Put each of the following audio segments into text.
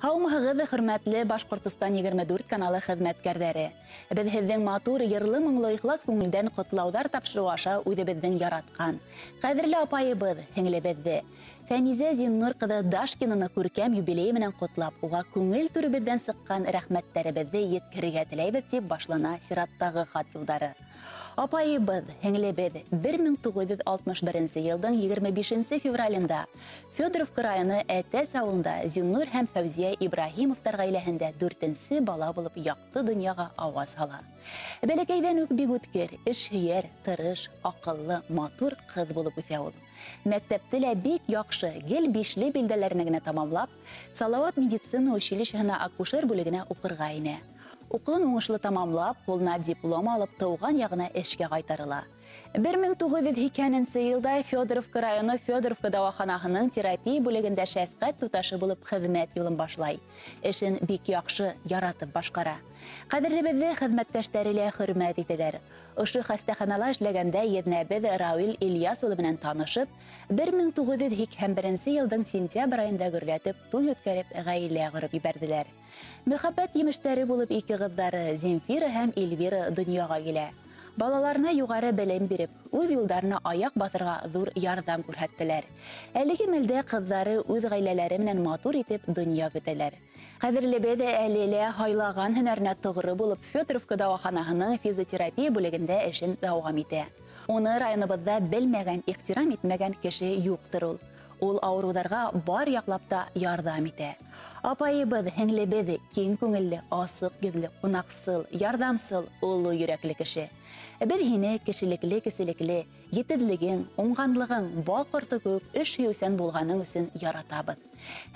Һаумыһығыҙ, хөрмәтле Башҡортостан 24 каналы хеҙмәткәрҙәре. Беҙ һеҙҙең матур, йырлы, моңло, ихлас күңелдән ҡотлауҙар тапшырыу аша үҙебеҙҙең яратҡан ҡәҙерле апайыбыҙ, һеңлебеҙҙе Фәнизә Зиннур ҡыҙы Дашкинаны күркәм юбилейы менән ҡотлап, уға күңел түребеҙҙән сыҡҡан рәхмәттәребеҙҙе еткерергә теләйбеҙ, тип башлана сираттағы хат юлдары. Апайыбыҙ, һеңлебеҙ 1961 йылдың 25 февралендә Федоровка районы Әтәс ауылында Зиннур һәм Фәүзиә Ибраһимовтар ғаиләһендә 4-нсе бала булып яҡты донъяға ауаз һала. Бәләкәйҙән үк бик үткер, эшһөйәр, тырыш, аҡыллы, матур ҡыҙ булып үҫә ул. Мәктәпте лә бик яҡшы, гел бишле билдәләренә генә тамамлап, Салауат медицина училищеһына акушер бүлегенә уҡырға инә. Уҡыуын уңышлы тамамлап, ҡулына диплом алып, тыуған яғына эшкә ҡайтарыла. 1980 йылда Федоровка районы Федоровка дауаханаһының терапия бүлегендә шәфҡәт туташы булып хеҙмәт юлын башлай. Эшен бик яҡшы, яратып башҡара. Ҡәҙерлебеҙҙе хеҙмәттәштәре лә хөрмәт итәләр. Ошо хастаханала эшләгәндә еҙнәбеҙ Рауил Ильяс улы менән танышып, 1981 йылдың сентябрь айында гөрләтеп туй үткәреп, ғаилә ҡороп ебәрҙеләр. Мөхәббәт емештәре булып ике ҡыҙҙары Земфира һәм Эльвира донъяға килә. Балаларына юғары белем биреп, үҙ юлдарына аяҡ баҫырға ҙур ярҙам күрһәттеләр. Әлеге мәлдә ҡыҙҙары үҙ ғаиләләре менән матур итеп донъя көтәләр. Ҡәҙерлебеҙ әле лә һайлаған һөнәренә тоғро булып, Федоровка дауаханаһының физиотерапия бүлегендә эшен дауам итә. Уны районыбыҙҙа белмәгән, ихтирам итмәгән кеше юҡтыр ул. Ул ауырыуҙарға бар яҡлап та ярҙам итә. Апайыбыҙ, һеңлебеҙ киң күңелле, асыҡ йөҙлө, ҡунаҡсыл, ярҙамсыл, оло йөрәкле кеше. Беҙ һине кешелекле, кеселекле, етеҙлегең, уңғанлығың, бал ҡорто кеүек эш һөйөүсән булғаның өсөн яратабыҙ.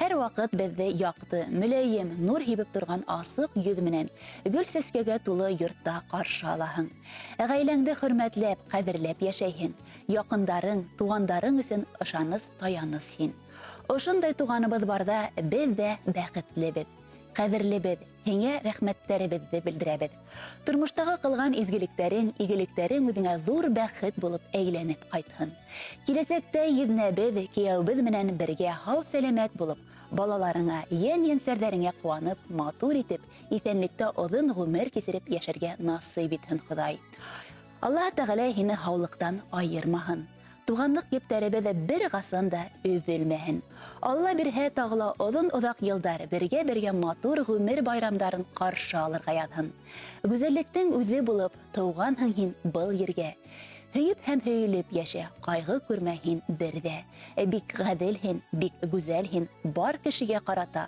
Һәр ваҡыт беҙҙе яҡты, мөләйем, нур һибеп торған асыҡ йөҙ менән гөл сәскәгә тулы йортта ҡаршы алаһың. Ғаиләңде хөрмәтләп, ҡәҙерләп йәшәйһең. Яҡындарың, туғандарың өсөн ышаныс, таяныс һин. Ошондай туғаныбыҙ барҙа беҙ ҙә бәхетлебеҙ. Ҡәҙерлебеҙ, һиңә рәхмәттәребеҙҙе белдерәбеҙ. Тормоштағы ҡылған изгелектәрең, игелектәрең үҙеңә ҙур бәхет булып әйләнеп ҡайтһын. Киләсәктә еҙнәбеҙ, кейәүбеҙ менән бергә һау-сәләмәт булып, балаларыңа, йән-йәнсәрҙәреңә ҡыуанып, матур итеп, иҫәнлектә оҙон ғүмер кисереп йәшәргә насыйп итһен Хоҙай. Аллаһ Тәғәлә һине һаулыҡтан айырмаһын. Туғанлыҡ ептәребеҙ бер ҡасан да өҙөлмәһен. Алла бирһә, тағы ла оҙон-оҙаҡ йылдар бергә-бергә матур ғүмер байрамдарын ҡаршы алырға яҙһын. Гүзәллектең үҙе булып тыуғанһың һин был ергә. Һөйөп һәм һөйөлөп йәшә, ҡайғы күрмә һин бер ҙә. Бик ғәҙел һин, бик гүзәл һин бар кешегә ҡарата.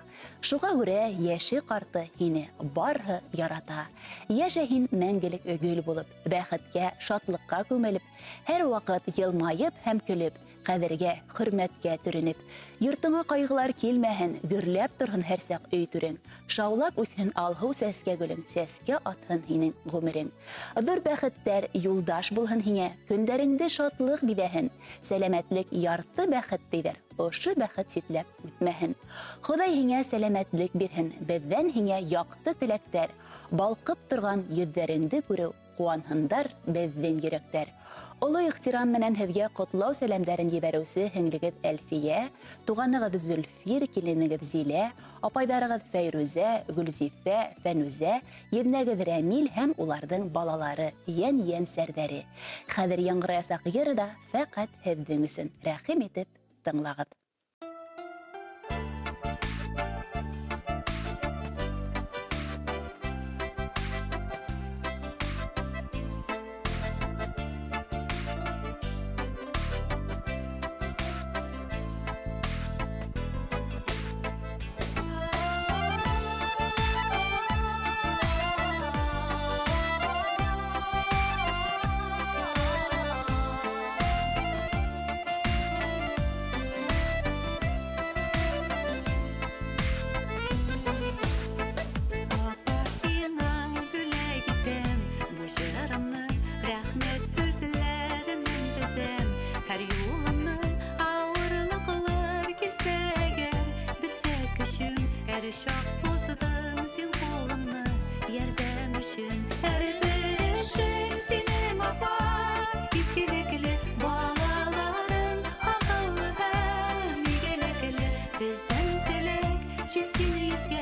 Шуға күрә йәше ҡарты һине барыһы ярата. Йәшә һин мәңгелек гөл булып, бәхеткә, шатлыҡҡа күмелеп, һәр ваҡыт йылмайып һәм көлөп, ҡәҙергә, хөрмәткә төрөнөп. Йортоңа ҡайғылар килмәһен, гөрләп торһон һәр саҡ өй түрең. Шаулап үҫһен алһыу сәскә гөлөң, сәскә атһын һинең ғүмерең. Ҙур бәхеттәр юлдаш булһын һиңә, көндәреңде шатлыҡ биҙәһен. Сәләмәтлек ярты бәхет тиҙәр, ошо бәхет ситләп үтмәһен. Хоҙай һиңә сәләмәтлек бирһен, беҙҙән һиңә яҡты теләктәр, балҡып торған йөҙҙәреңде күреү, ҡыуанһындар беҙҙең йөрәктәр. Оло ихтирам менән һеҙгә ҡотлау сәләмдәрен ебәреүсе һеңлегеҙ Әлфиә, туғанығыҙ Зөлфир, киленегеҙ Зилә, апайҙарығыҙ Фәйрүзә, Гөлзифә, Фәнүзә, еҙнәгеҙ Рәмил һәм уларҙың балалары, йән-йәнсәрҙәре. Хәҙер яңғыраясаҡ йыр ҙа фәҡәт һеҙҙең өсөн. Рәхим итеп тыңлағыҙ. Беҙҙең теләк, етһен йөҙгә.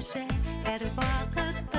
Килешә һәр ваҡытта.